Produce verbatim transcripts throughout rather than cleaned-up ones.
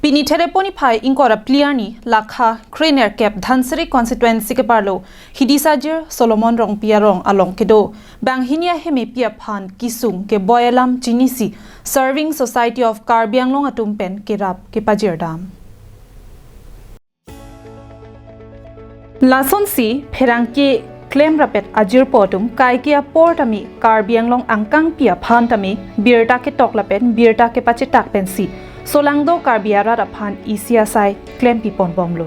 Pini Thereponi phai ingkoi ra phli arni lakha krenerkep Dhansiri constituency keparlo Hidisajir Solomon Rongpi arong along kedo banghini ahemepi aphan kesung keboi alam chinisi Serving Society of Karbi Anglong atum pen kerap kepajirdam. Lasonsi pherangke klem rapet ajirpo atum kaike apor tame Karbi Anglong angkangpi aphan tame birta ketok lapen birta kepachetak pensi solangdo Karbi arat aphan isi asai klempi ponbomlo.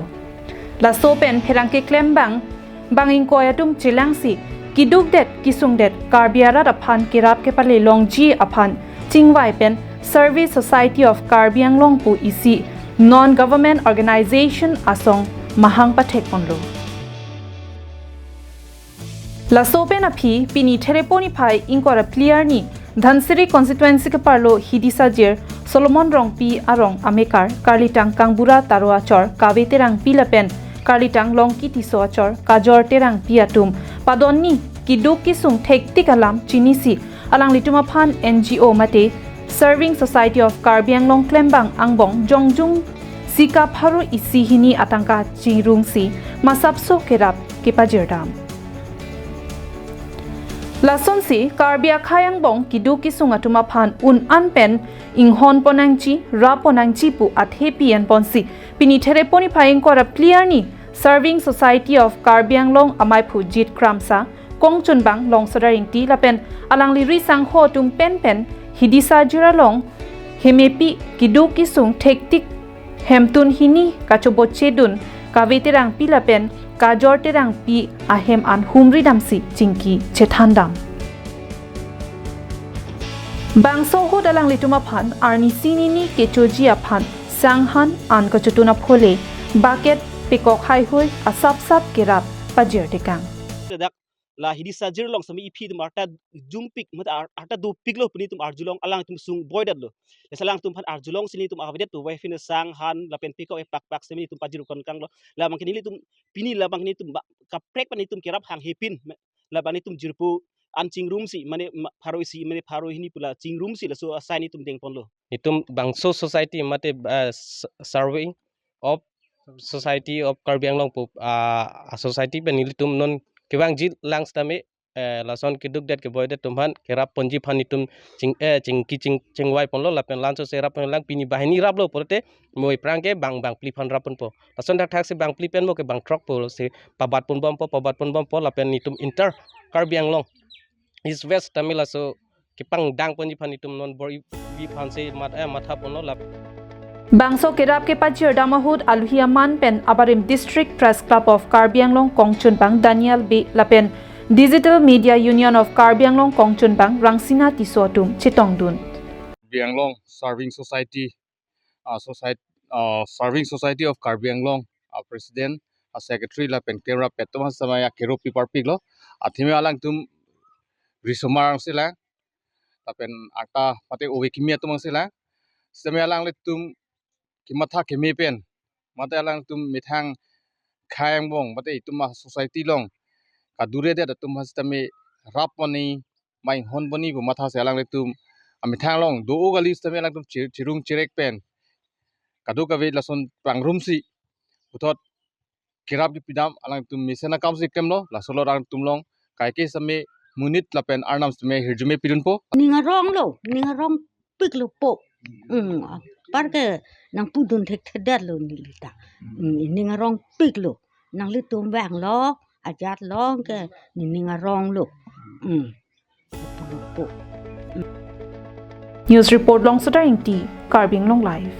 Laso pen pherangke klembang bang ingkoi atum chelangsi kidukdet kesungdet Karbi arat aphan kerap kepale longji aphan chingvai pen Service Society of Karbi Anglong pu isi non government organization asong mahang pathek ponlo. Laso pen aphi pini Thereponi phai ingkoi ra phli arni Dhansiri constituency keparlo Hidisajir Solomon Rongpi arong amekar karlitang Kangbura Taro achor Kave Terangpi lapen karlitang Longki Tisso achor Kajor Terangpi atum padonni kiduk kesung thektik alam chinisi alanglitum aphan N G O mate Serving Society of Karbi Anglong klembang angbong jongjung sika pharo isi hini atangka chingrumsi masapso kerap kepajirdam. Lasonsi Karbi akhei angbong kiduk kesung atum aphan un-an pen inghon ponnangji, rap ponnangji pu athepi enponsi pini Thereponi phai ingkoi ra phli arni Serving Society of Karbi Anglong amaiphu Jit Kramsa, kongchunbang Longsodar Ingti lapen alangli risangho atum penpen Hidisajir along hemepi kiduk kesung thektik hemtun hini kachobochedun Kave Terangpi lapen Kajor Terangpi ahem an humridamsi chingki chethandam. Bangso ahut alanglitum aphan arnisi nini kechoji aphan sanghan an kachotun aphole bucket pekok haihui asapsap kerap pajirtekang. Dak la Hidisajir along sami iphi atum arta jumpik, mate ar-, arta dopiklo pini itum arjulong alangtum sung boidetlo. Lasi alangtum aphan arjulongsi nelitum avedetpo, wai phin sanghan lapen pekok epakpak sami itum pajirkonkanglo. Labang ke nelitum pini labang nelitum ba-, kaprek pen nelitum kerap hanghe pin. Labang nelitum jirpo an chingrumsi, mane ma-, pharo isi, mane pharo hini pu la chingrumsi laso asai nelitum dengponlo. Itum bangso society mate, ah, s-, Serving of Society of Karbi Anglong pu, ah, a society pen nelitum non kevangji lang sitame, eh, lason kedukdet keboidet atum aphan kerap ponji aphan itum ching, eh, chingki ching, chingvai ponlo lapen lansose rap pon lang pini banghini raplo pulote mo aphrang ke bang bangphli aphan rap ponpo. Lason thakthak si bangphli pen mo ke bangthrok pulo si pabat ponbompo, pabat ponbompo lapen itum inter Karbi Anglong East West tame laso kepangdang ponji aphan itum non bor-ipi aphansi mat-, eh, matha ponlo lap. Bangso kerap kepajirdam ahut aluhi aman pen abarim District Press Club of Karbi Anglong kongchunbang Daniel Bey lapen Digital Media Union of Karbi Anglong kongchunbang Rangsina Tisso atum chetongdun. Karbi Anglong Serving Society, ah, Society, ah, Serving Society of Karbi Anglong, ah, President, ah, Secretary lapen klem rapet atum sitame akero pi parpiklo. Athema alangtum risomar angselang lapen arta mate ove kimi atum angselang. Sitame alanglitum kematha keme pen mate alangtum methang akhei angbong mate itum a society along kaduredet atum aphan sitame rap pon nangji, ma inghon pon nangji pu matha si alanglitum amethang along do-o kali sitame alangtum chi-, chirung chirek pen kadokave lason pangrumsi puthot kerap kepidam alangtum mesen akamsi klemlo. Laso along alangtum along kaike sitame monit lapen arnam sitame hirjume pidunpo. Ning aronglo, ning arongpiklo po. Hmm, apar ke nangpudun thekthedetlo nelita. Hmm, ning arongpiklo. Nanglitum vanglo, ajat along ke ning aronglo. Hmm. News report Longsodar Ingti, Karbi Anglong Live.